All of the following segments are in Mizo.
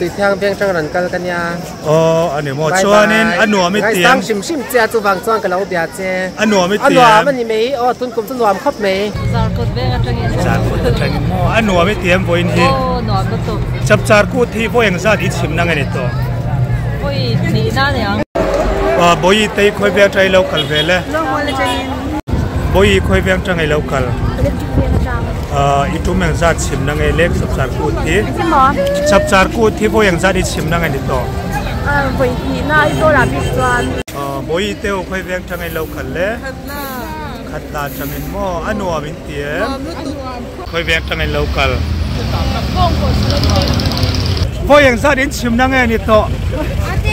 Tuithiang veng tang rawn kal ka nia. Aw a ni maw chuanin a nuam i tiang. Ngaisang hrim hrim che a chuvang chuan ka lo bia che. A nuam i tiang. A nuam a ni mai aw tun kum chu nuam khawp mai. Zarkawt veng atangin. Zarkawt atangin maw a nuam i tiang vawiin hi. Aw nuam lutuk. Chapchar kut hi vawi engzat i chhim na nge ni tawh? Vawi hnih na ni ang. Bawi tei khawi veng atang i lo kal vel e. Bawi khawi veng atang i lo kal. I tum engzat chhim na nge lek chapchar kut hi. Chapchar kut hi vawi engzat i chhim na nge ni tawh? Vawi hnih na Aizawl ah bik chuan. Bawi teu khawi veng atang i lo kal e. Khatla atangin maw a nuam in ti em? Khawi veng atang in lo kal. Vawi engzat in chhim na nge ni tawh?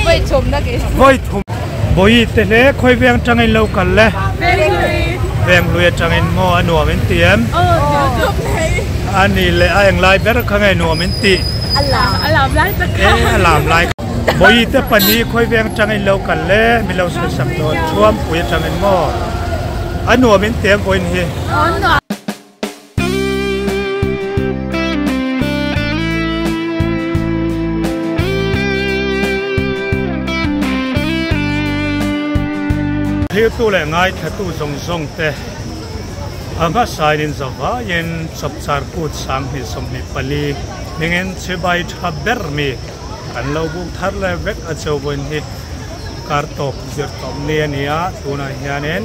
Vawi thum na ke. Vawi thum. Bawi te hle khawi veng atang in lo kal le? Venghlui. Venghlui atang in maw a nuam in ti em? Aw A ni leh a englai ber kha nge nuam in tih? A lam. A lam lai tak kha. E a lam lai. Bawi te pahnih khawi veng atang in lo kal le? Mi lo sawi sak dawn. Thuampui atang in maw? A nuam in ti em vawiin hi? Aw nuam. Thiltu leh ngaithlatu zawng zawng te a hmasain in zavaiin chapchar kut 2024 hmingin chibai tha ber mi kan lo buk thar leh vek a cheu vawiin hi kar tawp zir tawp ni a ni a tunah hianin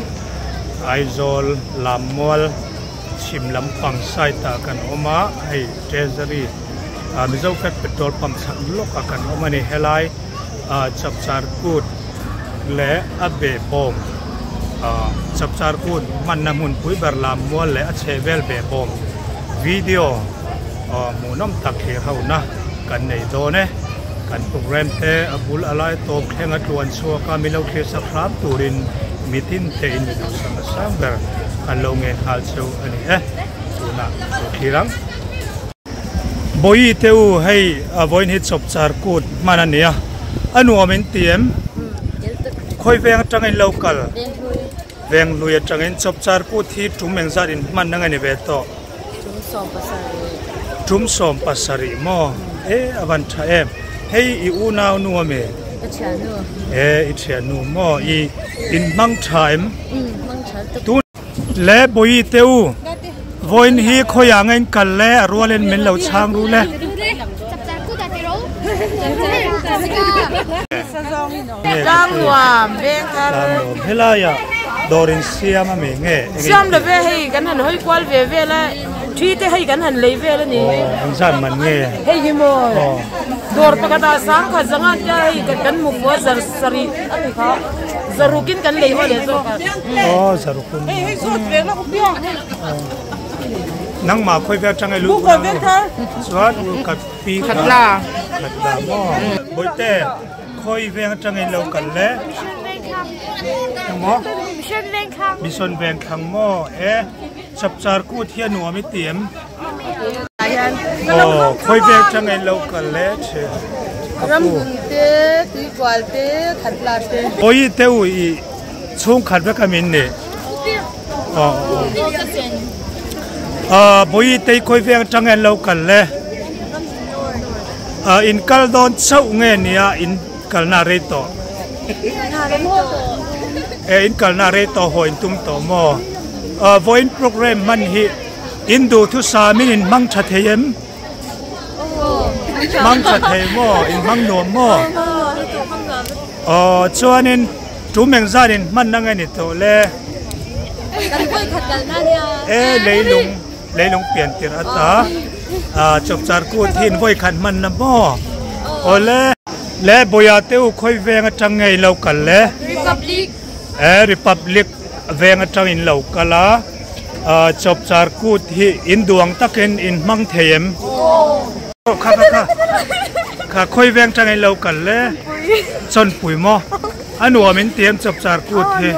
Aizawl Lammual Chhim lampang side ah kan awm a, hei Treasury ah Mizo Fat Petrol Pump chhak lawk ah kan awm a ni. Helai ah Chapchar Kut leh a behbawm ah Chapchar Kut hmanna hmunpui ber Lammual leh a chhehvel behbawm video ah hmuhnawm tak thlir ho na kan nei dawn e. Kan program te a bul a lai tawp thleng a tluan chhuak a, milo thlir sak hram turin mitin te in mi duhsak a sang ber an lo ngen nghal cheu a ni e, tunah lo thlir ang. Bawi te u hei a vawiin hi chawpchar kut hman a nia, a nuam in ti em? Khawi veng atangin lo kal? Venghlui atangin chawpchar kut hi tum engzat in hman ang a ni ve tawh? Tum 17. Tum 17 maw? E a van tha em. Hei i unau nu a mi? Ka thiannu. E i thiannu maw? I in hmang tha em? Um hmang tha lutuk. Tun le bawi te u vawiin hi khawiah nge in kal le a rualin min lo chhang ru le. Tlangnuam vengthar. Tlangnuam helaiah dawr in siam a mi nge? Siam lo ve hei kan han hawi kual ve vel a thi te hei kan han lei vel a ni. Aw eng zat man nge? Hei hi maw dawr pakhat ah sangkhat zanga an tia hei kan hmu fuh a zar sarih a ni kha zarukin kan lei haw leh zawk a. Aw zarukin. Hei hei zawt ve lawk piang. Nangmah khawi vel tang ei lut chuan ul khat pi kha khatla maw bawihte khawi veng atang in lo kal le emaw mission veng thlang maw e chapchar kut hi a nuam i ti em aw khawi veng atang in lo kal le ramhun te tuikual te khatla te bawi te u i chhungkhat vek a min ni Bawi tei khawi veng atang hian lo kal le in kal dawn chauh nge nia in kalna a rei tawh e in kalna a rei tawh haw in tum tawh maw vawiin program hman hi in duhthusam in in hmang tha thei em hmang tha thei maw in hmang nuam maw aw chuanin Tum engzat in hman ang ani tawh le? Kan vawi khat kal na nia. E leilung leilung pian tirh ata a chawpchar kut hi in vawi khat hman na maw? Awle. Le Bawia te u khawi veng atang nge in lo kal le? Republic. E Republic veng atang in lo kal a, chawpchar kut hi in duang takin in hmang thei em? Kha kha kha kha khawi veng tang in lo kal le chawnpui maw a nuam in ti em chawpchar kut hi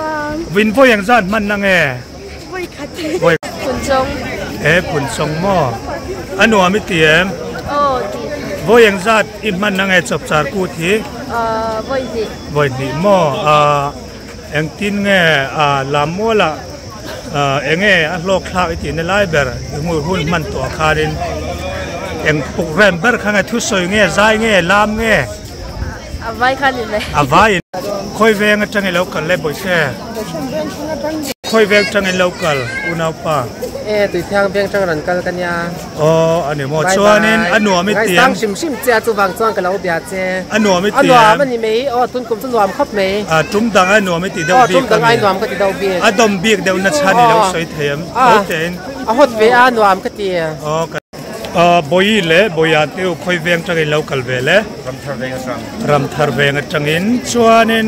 vin vawi eng zat hman na nge vawi phunchawng e phunchawng maw a nuam i ti em vawi eng zat i hman na nge chawpchar kut hi vawi hnih vawi hnih maw a Engtin nge a lammualah enge a hlawk thlak i tihna lai ber i hmuh hun hman tawh khanin? Eng program ber kha nge thusawi nge zai nge lam nge? A vai kha ni mai. A vai in. Khawi veng atang i lo kal le Bawihte? Khawi veng tang in lo kal unaupa? E Tuithiang veng tang rawn kal ka nia. Aw a ni maw chuanin a nuam i tiang. Ngaisang hrim hrim che a chuvang chuan ka lo bia che. A nuam i tiang. A nuam a ni mai aw tun kum chu nuam khawp mai. A tum dang ai nuam i ti deuh bik a mi. Aw tum dang ai nuam ka ti deuh bik. A dawm bik deuh na chhan i lo sawi thei em? Aw tein. A hawt ve a nuam ka ti. Aw ka Bawi leh Bawia te u khawi veng tangin lo kal ve le. Ramthar veng atang. Ramthar veng atangin chuanin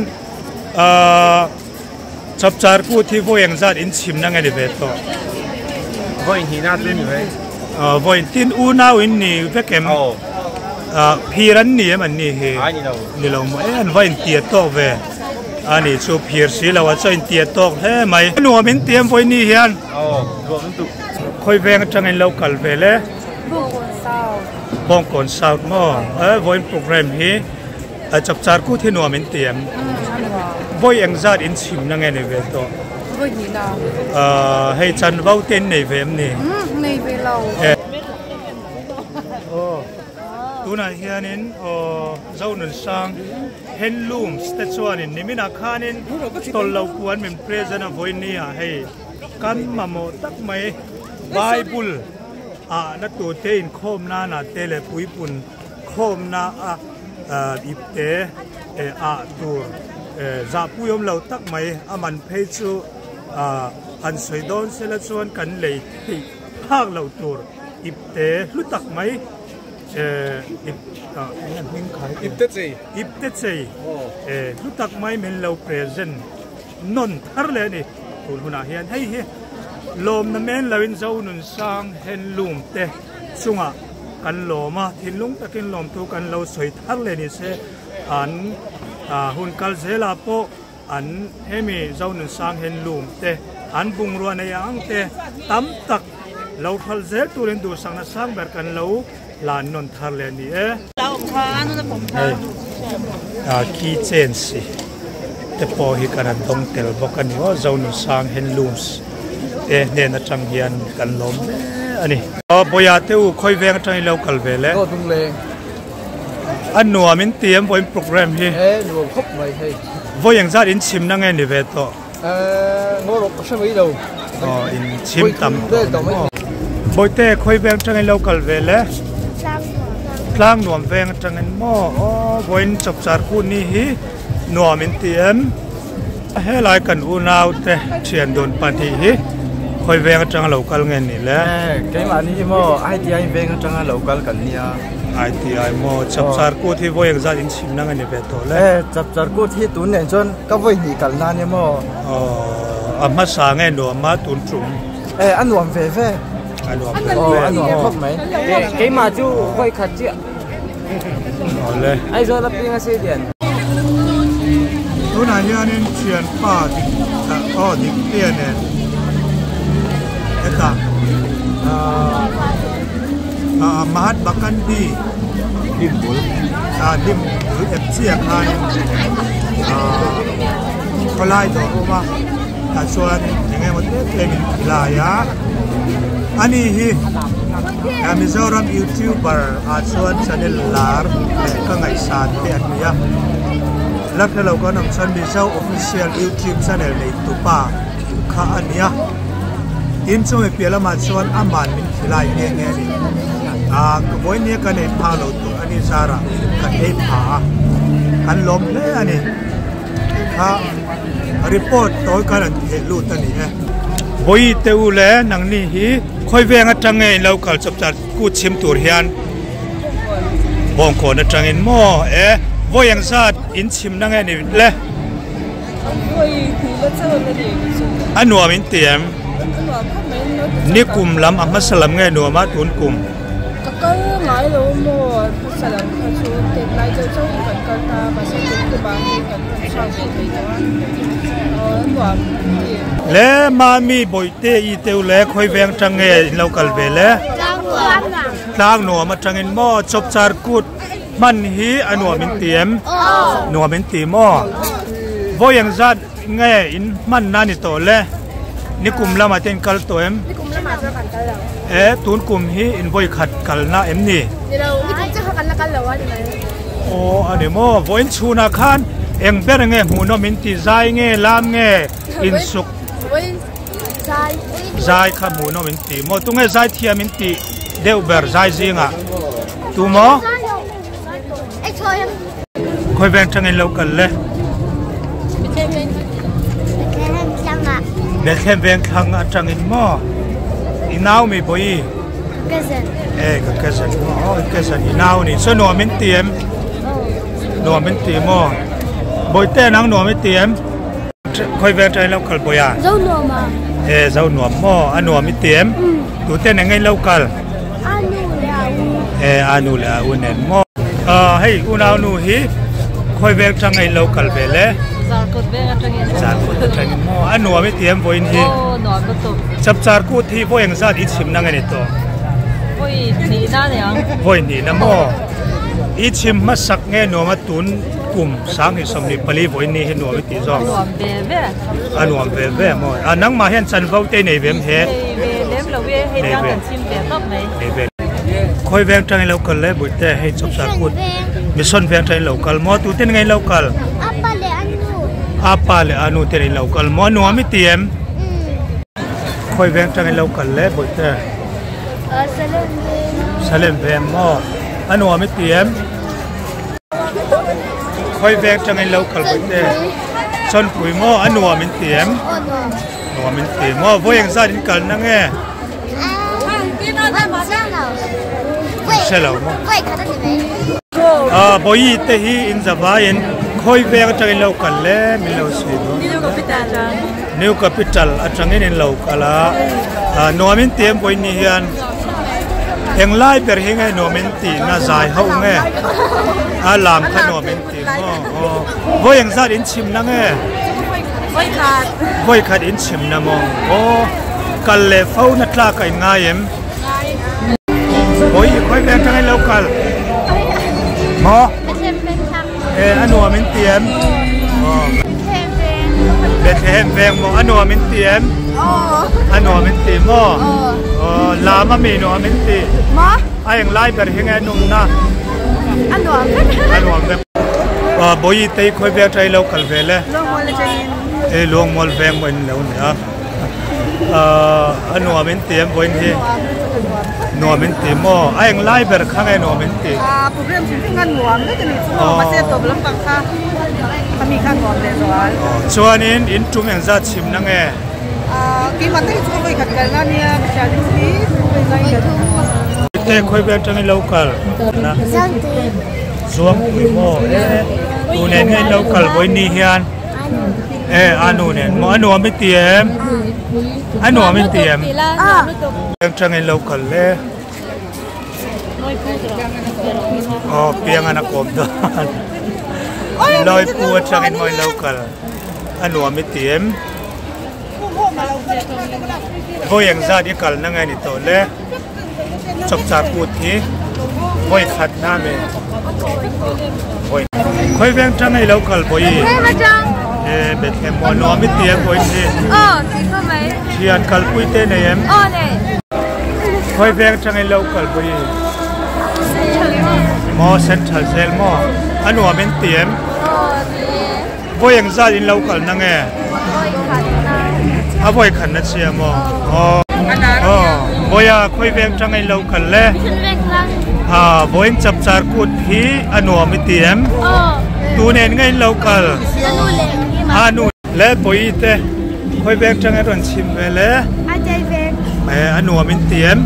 Chapchar kut hi vawi engzat in chhimna nge ni ve tawh? Vawi hnihna chu ni ve. Vawi tin unau in ni vek em? Aw. Phir an ni em an ni hi? Ai ni lo. Ni lo maw? E an va intiat tawk ve. A ni chu phir si lo a chaw intiat tawk hle mai. Nuam in ti em vawi ni hian? Aw, nuam in tuk. Khawi veng atangin lo kal ve le? Bawngkawn South. Bawngkawn South maw? E vawiin program hi Chapchar kut hi nuam in ti em? Vawi engzat in chhimna nge nei ve tawh? Vawi hnihna. Hei chanvo te in nei ve em ni? Nei ve lo. Aw tunah hianin aw Zonunsang handlooms te chuanin niminah khanin tawlhlo puan min present a vawi nia hei kan mamawh tak mai Bible ah na tute inkhawm nana te leh puipun khawmna a ipte ah tur zahpui awm lo tak mai a man phei chu han sawi dawn sela chuan kan lei theih phak loh tur ipte hlu tak mai ipte chei ipte chei hlu tak mai min lo present nawn thar leh a ni tun hunah hian hei hi lawmna men loin Zonunsang handloom te chungah Kan lawm a, thinlung takin lawmthu kan lo sawi thar leh ni se, an hun kal zelah pawh an hemi Zonunsang handloom te, an bungrua nei ang te tam tak lo hralh zel turin duhsakna sang ber kan lo hlan nawn thar leh ni e. Hei key chains te pawh hi kan han dawng tel bawk a ni aw, Zonunsang handlooms te hnen atang hian kan lawm hle a ni. Aw Bawia te u khawi veng atangin lo kal ve le. Aw dung leng. A nuam in ti em vawiin program hi. E nuam khawp mai hei. Vawi engzat in chhimna nge ni ve tawh? E ngaw rawh ka hre mai lo. Aw in chhim tam tawh ni maw. Bawihte khawi veng atangin lo kal ve le. Tlang nuam veng atangin maw aw vawiin chawpchar kut ni hi nuam in ti em. Helai kan unau te thian dun pahnih hi khawi veng atanga lo kal nge ni le? Keimahni hi maw ITI veng atanga lo kal kan nia. ITI maw Chapchar kut hi vawi engzat in chhim na nge ni ve tawh le? Chapchar kut hi tun nen chuan ka vawi hnih kal na nia maw? Aw a hmasa nge nuam a tun tum? A nuam ve ve. A nuam ve ve. A nuam khawp mai. Keimah chu vawi khat chiah. Awle. Aizawl a piang a sei lian. Tunah hianin thianpa dik aw dik tia nen hetah ah Mahatma Gandhi dim bul ah dim bul ep chiah khanin ah khawlai dawr awm a tah chuan eng emaw tlem tlem in ti lai a ani hi. Mizoram youtuber ah chuan channel lar leh ka ngaihsan te an ni a, la hre lo kan awm chuan Mizo official youtube channel nei tupa kha a ni a, tin chumi piah lamah chuan aman min khilai nghe nghe a ni, ah vawinia kan ei phak lo tur a ni zarah kan ei pha a, kan lawm hle a ni. Kha report tawi khan an theh lut a ni e. Vawi te u le nangni hi khawi veng atang nge in lo kal chawp char kut chhim tur hian bawngkawn atangin maw e vawi engzat in chhim na nge ni le a nuam in ti em nikum lam a hmasa lam nge nuam a tun kum. Ka kal ngai lo maw hmasa lam kha chu tet lai deuh chauh in kan kal ta mahse tun kum ah hei kan rawn chhuak ve thei tawh a aw nuam ka ti. Le mami bawihte i teu le khawi veng tang nge in lo kal ve le? Tlang nuam atangin maw chawpchar kut hman hi a nuam in ti em? Nuam in ti maw? Vawi engzat nge in hman na ni tawh le? Nikum lamah te in kal tawh em? E tun kum hi in vawi khat kalna em ni? Aw a ni maw vawiin chhunah khan eng ber nge hmuhnawm in ti zai nge lam nge insuk zai kha hmuhnawm in ti maw tunge zai thiam in tih deuh ber zai zingah tu maw? Khawi veng tangin lo kal le? Bethlehem veng thlang atangin maw? I nau mi bawi? Cousin. Eh ka cousin maw? Oh cousin i nau ni. So nuam in ti em? Nuam in ti maw? Bawihte nang nuam i ti em? Khawi veng tangin lo kal bawi a? Zo nuam a. Eh zo nuam maw? A nuam i ti em? Tute nen ngei lo kal? A nu leh a u. Eh a nu leh a u nen maw? Ah hei unau nu hi khawi veng tang a in lo kal ve le? Zarkawt veng atangin. Zarkawt atangin maw? A nuam i ti em vawiin hi? Aw nuam lutuk. Chapchar kut hi vawi engzat i chhim na nge ni tawh? Vawi hnihna ni ang. Vawi hnihna maw? I chhim hmasak nge nuam a tun kum 2024 vawiin ni hi nuam i tih zawk? A nuam ve ve. A nuam ve ve maw? A nangmah hian chanvo te i nei ve em he? Nei ve lem lo e, hei tang kan chhim ve tawp mai. Nei ve. Khawi veng tangin lo kal le Buite hei chawpchar kut Mission veng tangin lo kal maw tute nge lo kal? Apa leh anu. Apa leh anu te lo kal maw nuam i ti em? Khawi veng tangin lo kal le Buite? Salem veng. Salem veng maw? A nuam i ti em? Khawi veng tangin lo kal Buite? Chawnpui maw? A nuam in ti em? Nuam in ti maw? Vawi engzat in kal na nge? Hre lo maw? Ah Bawi te hi in zavaiin khawi veng atangin lo kal le min lo sawi dawn. New Capital atang. New Capital atangin in lo kal a. Ah nuam in ti em vawiin ni hian englai ber hi nge nuam in tih na zai ho nge? A lam kha nuam in ti maw? Aw vawi engzat in chhim na nge? Vawi khat. Vawi khat in chhim na maw? Aw kal leh fo na tlak a in ngai em? Ngai. Vawi i khawi veng tang in lo kal? Maw? E a nuam in ti em? Aw. Bethlehem veng maw? A nuam in ti em? A nuam in ti maw? Aw lam a mi nuam in ti? A eng lai ber hi nge num na? A nuam vek. A nuam vek. Aw Bawi tei khawi veng tang in lo kal ve le? Luangmual atangin. E Luangmual veng maw in lo ni a. Ahh a nuam in ti em vawiin hi? Nuam in ti maw? A eng lai ber kha nge nuam in ti? Ahh program hrim hrim kha nuam vek a ni chu maw mahse tawp lampang kha a mi kha nuam leh zual. Chuanin in tum engzat chhim na nge? Ahh keimah tak hi chu ka vawi khat kalna ania ka hria deuh hi vawi ngai khat. Te khawi vel atangin lo kal? Zuangpui maw? E tu nen nge in lo kal vawiin ni hian? E a nu nen maw a nuam i ti em? A nuam i ti em? Eng tangin lo kal le? Aw piang an a kawm dawn. Lawipu atangin maw in lo kal? A nuam i ti em? Vawi engzat i kal na nge ni tawh le? Chawpchar kut hi vawi khat na me vawi khawi veng tang ei lo kal vawi e Bethlehem maw nuam i ti em vawi hi thian kalpui te nei em khawi veng tang ei lo kal vawi maw central zel maw a nuam in ti em vawi engzat in lo kal na nge a vawi khat na chhia maw aw aw vawi a khawi veng tang in lo kal le a vawiin chapchar kut hi a nuam i ti em tu nen nge in lo kal a nu le pawi te khawi veng tang in rawn chhim ve le a nuam in ti em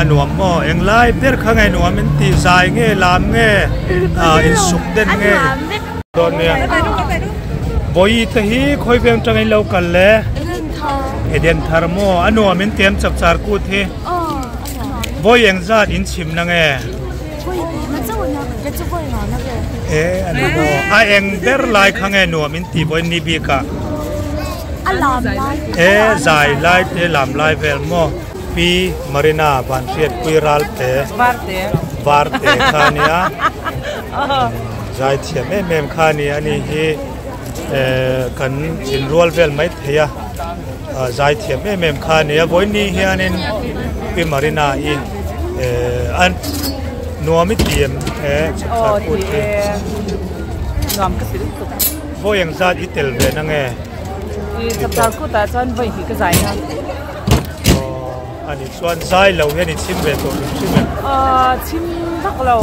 a nuam maw englai ber kha nge nuam in ti zai nge lam nge insuk den nge. Dawn nia. Vawi te hi khawi veng tang in lo kal le? Eden thar maw? A nuam in tiam chap char kut hi. Vawi eng zat in chhim na nge? E a ni maw? A eng ber lai kha nge nuam in ti vawi ni bik ah? E zai lai te lam lai vel maw? Pi Marina Vanhriatpui Ralte Varte kha nia. Zaithiam em em kha a ni a ni hi. Kan inrual vel mai thei a, zaithiam em em kha a ni a, vawiin hianin Pi Marina i a nuam i ti em he chhak kut hi? Nuam ka ti lutuk. Vawi eng zat i tel ve na nge? I chhak kutah chuan vawi hnih ka zai na. Aw a ni chuan zai lo hian i chhim ve tawh hrim hrim em? Aw chhim vak lo.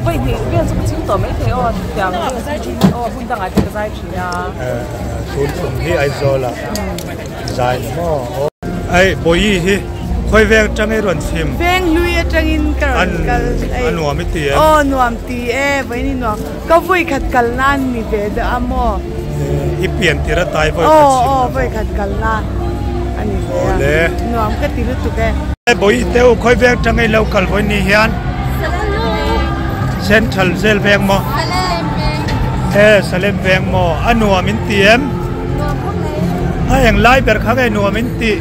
Vawi hnih vel chu ka chhim tawh mai thei aw tiang vel ka zai thin aw hmun dangah te ka zai thin a. Tun tum hi Aizawl ah zai ni maw? Ai Bawihi hi khawi veng atang i rawn chhim? Veng hlui atangin ka rawn kal. A nuam i ti em? Aw nuam ti e vawiin i nuam. Ka vawi khat kal nan ni ve deuh a maw? I pian tir a tai vawi khat chhim. Aw aw vawi khat kal nan a ni ve a. Nuam ka ti lutuk e. Bawihi te u khawi veng atang i lo kal vawi ni hian? Central zel veng maw? Salem veng. E Salem veng maw? A nuam in ti em? Nuam khawp mai. A eng lai ber kha nge nuam in tih?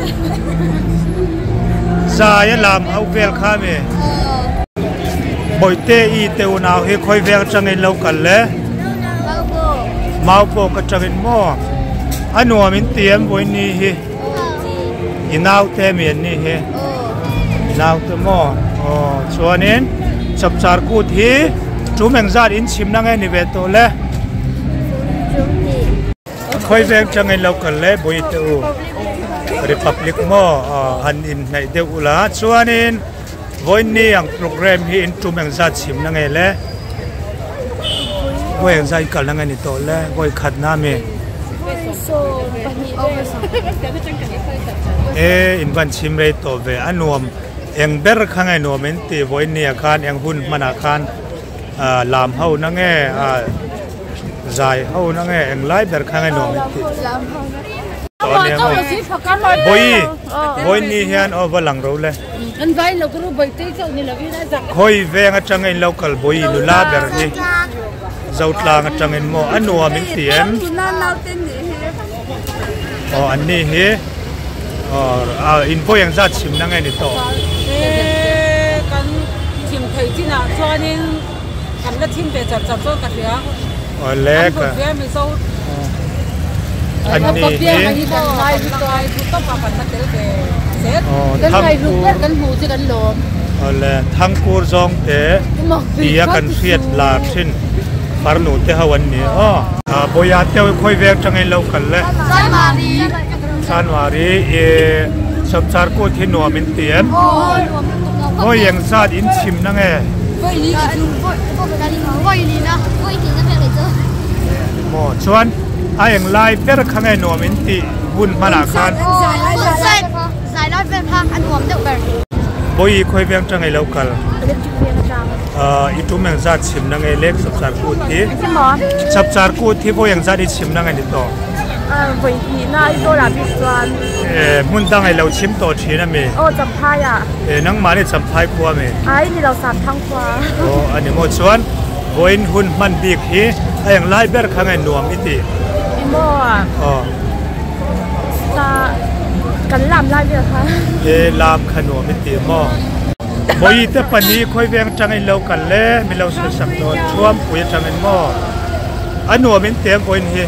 Zai a lam ho vel kha mi? Bawihte i te unau hi khawi veng atangin lo kal le? Mau pawh ka tangin maw? A nuam in ti em vawiin ni hi? I nau te mi an nih hi? I nau te maw? Aw chuanin chapchar kut hi tum engzat in chhimna nge ni ve tawh le? Khawi veng tangin lo kal le Bawihte te u Republic maw han inhnaih deuh ula chuanin vawiin ang program hi in tum engzat chhim na nge le vawi engzat in kalna nge ni tawh le vawi khat na ami e in van chhim rei tawh ve a nuam eng ber kha nge nuam in tih vawiin ah khan eng hun hmanah khan lam ho na nge Zai ho na nge eng lai ber kha nge nuam in tih Bawi bawi ni hian aw va lang ro le Khawi veng atanga in lo kal bawi nula ber hi Zotlang atangin maw a nuam in ti em Aw an ni hi aw in bawi ang zat chhim na nge ni tawh. Kan chhim thei chinah chuanin. Kan la thim ve char char chuan ka hria. Awle ka. An ve mizo. An ni hi. Kan ngai hi ngai thu tawp a kan la tel ve zet. Kan ngai hluk ber kan hmu chu kan lawm. Awle thangkur zawng te tia kan hriat lar thin farnu te ho an ni aw. Bawia te khawi vek tangin lo kal le. Chanmari. Chanmari e Chapchar kut hi nuam in ti em? Khawi eng zat in chhim na nge? Maw chuan a eng lai ber kha nge nuam in tih hun hmanah khan? Bawi khawi veng tang ei lo kal? I tum eng zat chhim na nge lek Chapchar kut hi? Chapchar kut hi vawi eng zat i chhim na nge ni tawh? Vawi hnih na Aizawl ah bik chuan. Hmun dang ei lo chhim tawh thin a mi? Aw Champhai ah. Nangmah nih Champhai khua a mi? Ai ni lo Samthang khua. Aw a ni maw chuan vawiin hun hman bik hi a eng lai ber kha nge nuam i tih? I maw a? Aw. Sa kan lam lai vel kha. E lam kha nuam i tih maw? Vawi te pahnih khawi veng atangin lo kal le mi lo sawi sak dawn Thuampui atangin maw? A nuam in tem vawiin hi.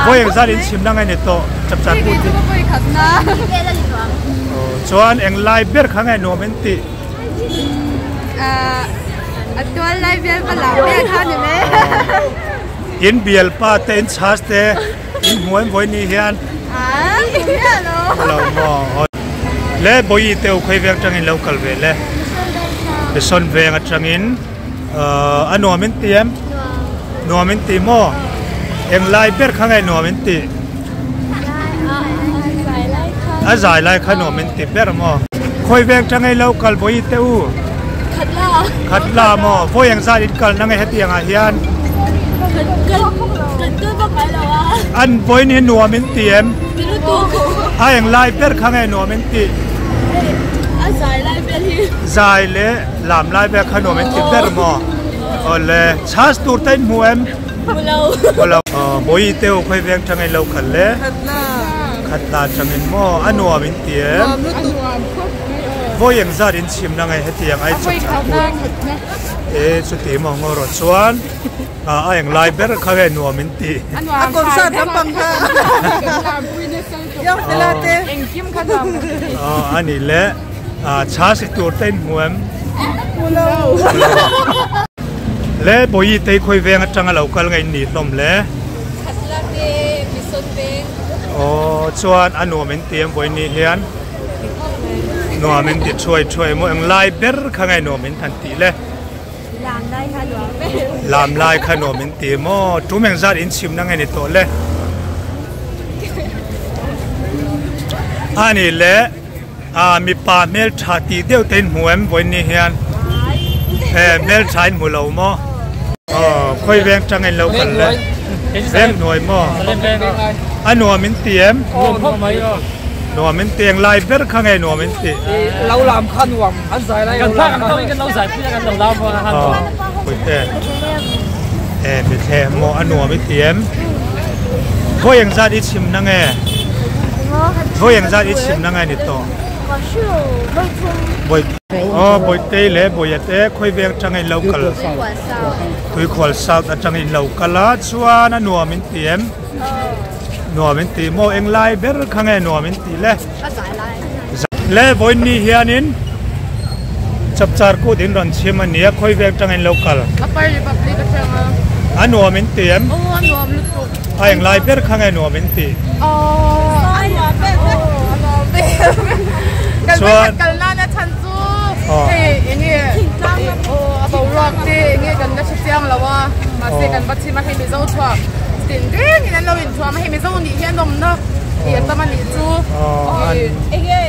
Vawi engzat in chhim na nge ni tawh chapchar kut hi. Chuan eng lai ber kha nge nuam in tih. A tual lai vel ka lam ber kha ni mai. In bial pa te in chhas te in hmu em vawiin ni hian. Lo maw. Le bawi te u khawi veng tangin lo kal ve le. Mission veng atangin. A nuam in ti em? Nuam in ti maw? Eng lai ber kha nge nuam in tih? A zai lai kha nuam in ti ber maw? Khawi veng tang ei lo kal bawi teh u? Khat la maw? Vawi eng zat in kal na nge hetiang ah hian? An vawiin hi nuam in ti em? A eng lai ber kha nge nuam in tih? Zai leh. Lam lai vel kha nuam in ti ber maw? Awle, chhas tur te in hmu em? Hmu lo. Hmu lo. Bawi te u khawi veng tangin lo kal le? Khat la. Khat la tangin maw? A nuam in ti em? Nuam lutuk. Nuam khawp mai aw. Vawi eng zat in chhim na nge hetiang ai chak chak A vawi khat na khat na. E chuti maw ngaw rawh chuan. A eng lai ber kha nge nuam in ti? A concert lampang kha. Young fella te. Engkim kha nuam kan ti. A nih leh chha si tur te in hmu em? Hmu lo. Le Bawihi te khawi veng atanga lo kal nge in nih hlawm le? Khatla te Mission veng. Aw chuan a nuam in ti em vawi ni hian? Nuam in ti thuai thuai maw eng lai ber kha nge nuam in han tih le? Lam lai kha nuam ber. Lam lai kha nuam in ti maw? Tum eng zat in chhim na nge ni tawh le? A ni le a mipa hmeltha tih deuh te in hmu em vawiin ni hian? E hmeltha in hmu lo maw? Aw khawi veng tang in lo kal le? Veng hnuai maw? A nuam in ti em? Nuam in ti eng lai ber kha nge nuam in ti? Lo lam kha nuam. An zai lai kan phak ang tawkin kan lo zai pui a kan lo lam a han aw puite e mi thle maw a nuam i ti em vawi eng zat i chhim na nge vawi eng zat i chhim na nge ni tawh vawi aw bawitei leh bawia te khawi veng atanga in lo kal tuikhual south atanga in lo kal a chuan a nuam in ti em nuam in ti maw eng lai ber kha nge nuam in ti le. Le vawiin ni hianin Chapchar kut in rawn chhim a nia, khawi veng tangin lo kal? Upper Republic atanga. A nuam in ti em? Aw a nuam lutuk. A englai ber kha nge nuam in ti? Aw a nuam ber vek. A nuam ber vek. Kan Chuan kal nana chhan chu hei enge aw a boruak te enge kan la hre chiang lo a, mahse kan va chhim a hei Mizo chhuak tin rengin an lo inthuam a, hei Mizo nih hi a nawmna tih a tam a nih chu. Enge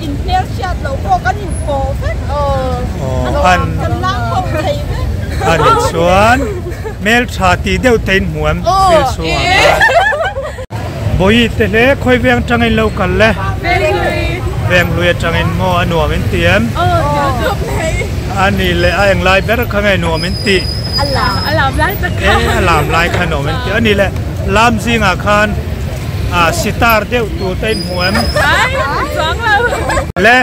in hmel hriat loh pawh kan in pawh vek kan lang ho thei vek. A nih chuan hmeltha tih deuh te in hmu em thil chhungah khan. Bawihi te hle khawi veng atangin lo kal le. Venghlui atangin maw a nuam in ti em? A nih leh a englai ber kha nge nuam in tih? A lam lai tak kha. A lam lai kha nuam in ti. A nih leh lam zingah khan Ah sitar deuh tur te in hmu em? Ai chuang lo. Le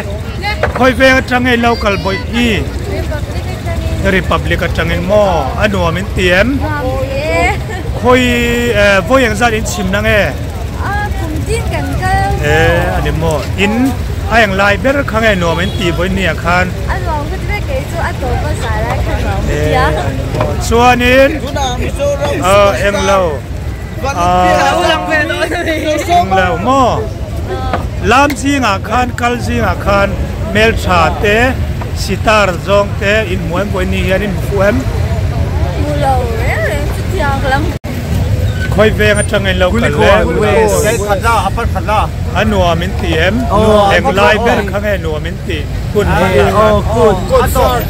khawi veng atang in lo kal bawih hi? Republic atangin. Republic atangin maw? A nuam in ti em? Nuam e. Khawi vawi eng zat in chhim na nge? A kum tin kan kal. E ani maw? In a eng lai ber kha nge nuam in ti vawi nia khan? A nuam ka ti vek kei chu a tawp a zai lai kha nuam ka ti a. Chuanin eng lo. Englo maw? Lam zingah khan kal zingah khan hmeltha te sitar zawng te in hmu em pawhin ni hian in hmu fuh em? Hmu lo reng reng chutiang lam. Khawi veng atang in lo kal le? A nuam in ti em? Eng lai ber kha nge nuam in ti? Hun hmanah khan.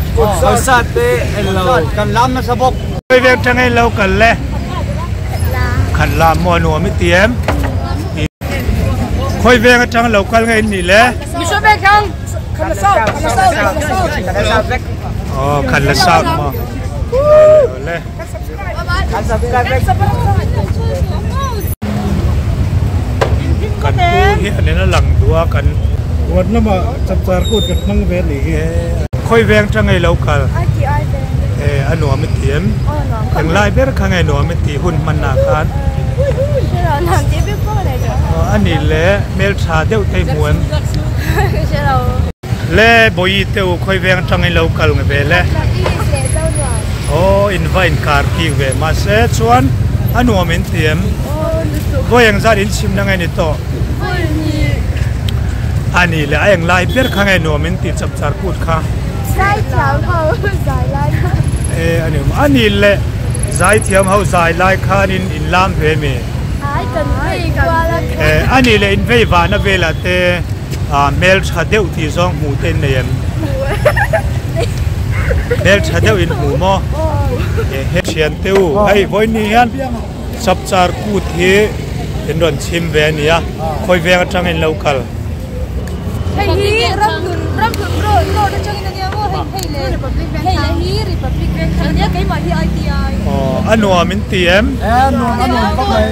Khawi veng atang in lo kal le? Khat la maw a nuam i ti em? Khawi veng atang lo kal nge in nih le? Aw khat la south maw? Awle. Kan pu hi an in a lang duh a kan. Huan lamah chapchar kut kan hmang ve a nih hi. Khawi veng atang nge lo kal? E a nuam i ti em? Englai ber kha nge nuam i tih hun hmanah khan? A nih le hmeltha deuh te i hmu em? Le Bawihi te u khawi veng atangin lo kal nge ve le? Aw in va inkar bik ve mahse chuan a nuam in ti em? Vawi engzat in chhim na nge ni tawh? A nih le a englai ber kha nge nuam in tih chapchar kut kha? E a ni a ni le zaithiam ho zai lai khanin in lam ve mi? E a ni le in vei vahna velah te hmel tha deuh tih zawng hmuh te in nei em? Hmel tha deuh in hmu maw? E he thian te u hei vawiin ni hian chapchar kut hi in rawn chhim ve a ni a khawi veng atangin lo kal. Hei hi Ramhlun Ramhlun road road atangin a nia maw hei hei le hei le hi Republic Bank a nia keimah hi ITI. Aw a nuam in ti em? E a nuam a nuam khawp mai.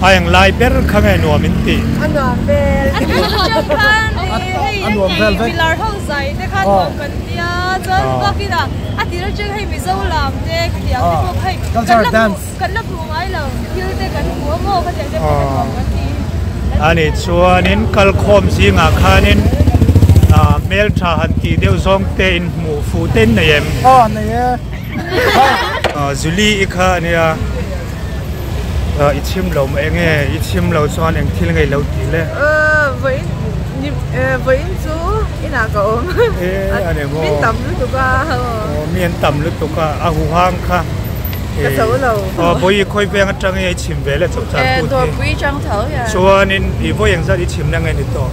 A eng lai ber kha nge nuam in ti? A nuam vel. A nuam atang khan hei A nuam vel vek. Milar ho zai te kha nuam kan tia chuan bakina a tir atang hei Mizo lam te khi Khatiang te pawh hei Cultural dance. Kan la hmuh ngai lo thil te kan hmu a maw khatiang te pawh kan nuam kan ti. Ani chuanin kalkhawm zingah khanin hmeltha han tih deuh zawng te in hmuh fuh te in nei em? Aw nei e. Julie i kha ania i chhim lo mah enge i chhim lo chuan eng thil ngei lo tih le? Vawiin chu inah ka awm. Min tam lutuk a. Mi an tam lutuk a, a huhang kha. Ka zo lo. Vawi khawi veng atang nge i chhim ve le chawpchar kut hi? Dawrpui chang tho hian. Chuanin i vawi engzat i chhimna nge ni tawh?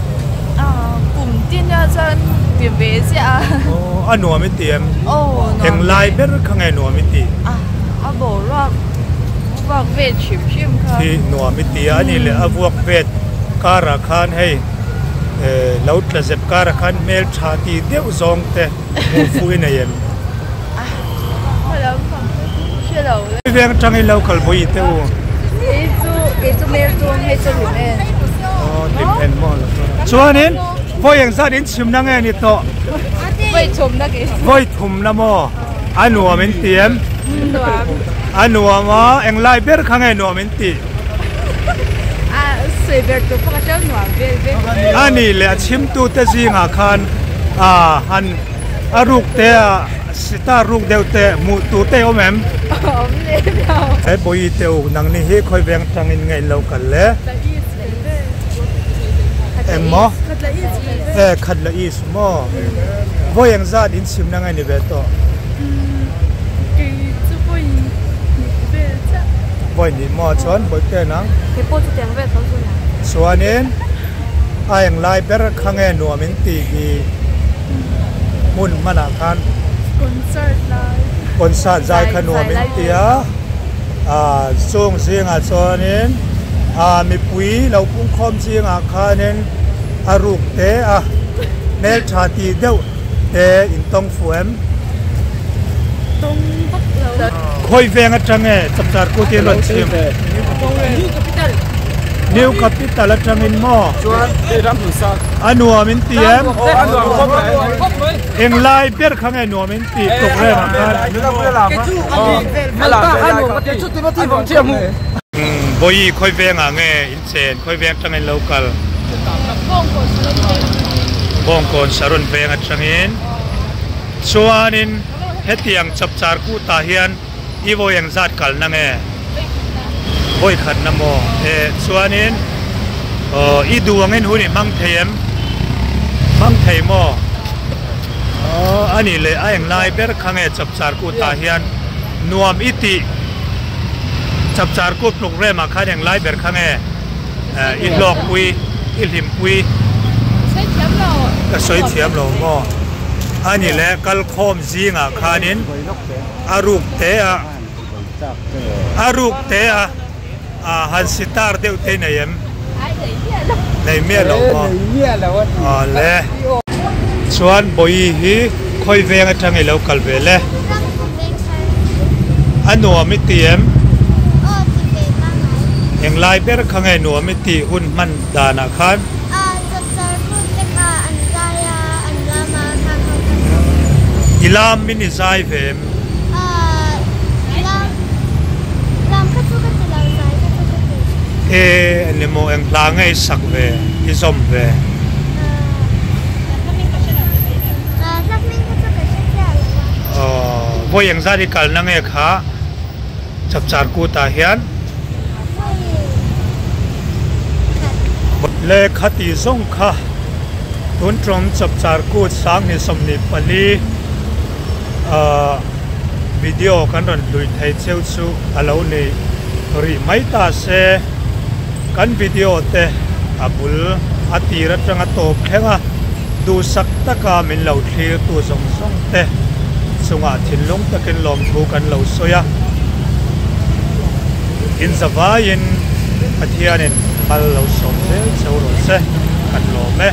Kum tin a chuan ti ve chiah a. Aw a nuam i ti em? Aw nuam. Eng lai ber kha nge nuam i ti? A boruak vuak vet hrim hrim kha. Khi nuam i ti a, ani leh a vuak vet karah khan hei lo tla zep karah khan hmeltha ti deuh zawng te hmuh fuh i nei em? Veng atangin lo kal vawi teh u. Kei chu kei chu mel tum hei chu hlim en. Aw hlim en maw lo chuan. Chuanin vawi engzat in chhimna nge ni tawh? Vawi thumna kei chu. Vawi thumna maw? A nuam in ti em? Nuam. A nuam a, englai ber kha nge nuam in tih? A sawi ber tur pawh ka hre nuam vel vek. A nih leh a chhimtute zingah khan a han A ruk te a sitar ruk deuh te hmuh tur te awm em? Awm lem lo. He bawi te u nang ni hi khawi veng tangin nge in lo kal le? Engmaw? E khat la is maw? Vawi eng zat in chhimna nge ni ve tawh? Kei chu vawi hnih vel chiah. Vawi hnih maw chuan vawi te nang? Kei pawh chu tiang vel tho chu nia. Chuanin a eng lai ber kha nge nuam in tih hi? Hmun hmanah khan Concert lai. Concert zai kha nuam in ti a, ah chung zingah chuanin ah mipui lo pungkhawm zingah khanin a ruk te a hmeltha tih deuh te in tawng fuh em? Tawng vak lo. Khawi veng atang nge Chapchar Kut hi rawn chhim? New Capital. New Capital atangin maw? Chuan ram hmun sang. A nuam in ti em? A nuam khawp mai. Eng lai ber kha nge nuam in ti program ah khan? Vawi khawi vengah nge in chen? Khawi veng atangin lo kal? Bawngkawn Saron veng atangin. Chuanin hetiang Chapchar Kutah hian i vawi engzat kalna nge? Vawi khatna maw? E, chuanin aw i duh angin hun i hmang thei em? Hmang thei maw? Aw, a nih leh a englai ber kha nge Chapchar Kutah hian nuam i tih? Chapchar Kut programme ah khan englai ber kha nge i hlawkpui, i hlimpui? Ka sawi thiam lo maw? A nih leh kalkhawm zingah khanin a ruk te a a ruk te a a han sitar deuh te nei em? Nei miah lo maw? Aw le. Chuan Bawi hi khawi veng atang i lo kal ve le? A nuam i ti em? Englai ber kha nge nuam i tih hun hman danah khan? I lam min i zai ve em? E ni maw eng hla nge i sak ve, i zawm ve? Aw, vawi engzat i kalna nge kha Chapchar Kut ah hian? Lehkha tih zawng kha tun tum Chapchar Kut 2024 ahh video kan rawn hlui thei cheu chu a lo ni rih mai ta se kan video te a bul a tir atanga tawp thleng a duhsak taka min lo thlir tu zawng zawng te chungah thinlung takin lawmthu kan lo sawi a inzavaiin Pathianin mal lo sawm zel cheu rawh se kan lawm e.